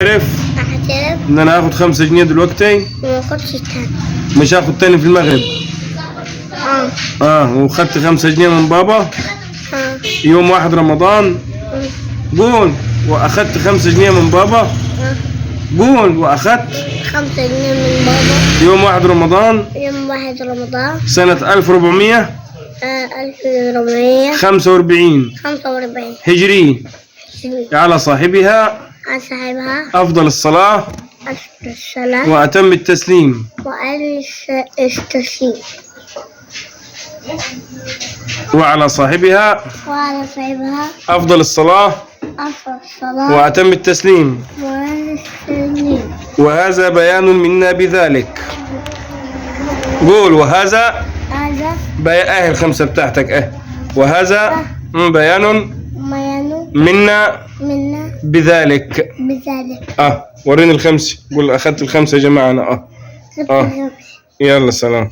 عارف اعترف ان انا هاخد 5 جنيه دلوقتي، وما اخدش تاني. مش هاخد تاني في المغرب. اه. وخدت 5 جنيه من بابا اه. يوم 1 رمضان. قول واخدت 5 جنيه من بابا. قول واخدت 5 جنيه من بابا يوم 1 رمضان يوم 1 رمضان سنة 1445 1445 هجري، على صاحبها على صاحبها أفضل الصلاة أفضل الصلاة وأتم التسليم. وأن التسليم. وعلى صاحبها وعلى صاحبها أفضل الصلاة أفضل الصلاة وأتم التسليم. وأن التسليم. وهذا بيان منا بذلك. قول وهذا هذا بيان الخمسة بتاعتك. وهذا بيان بيان منا منا بذلك. بذلك. وريني الخمسة. قول أخذت الخمسة يا جماعة أنا. خمسة. يلا سلام.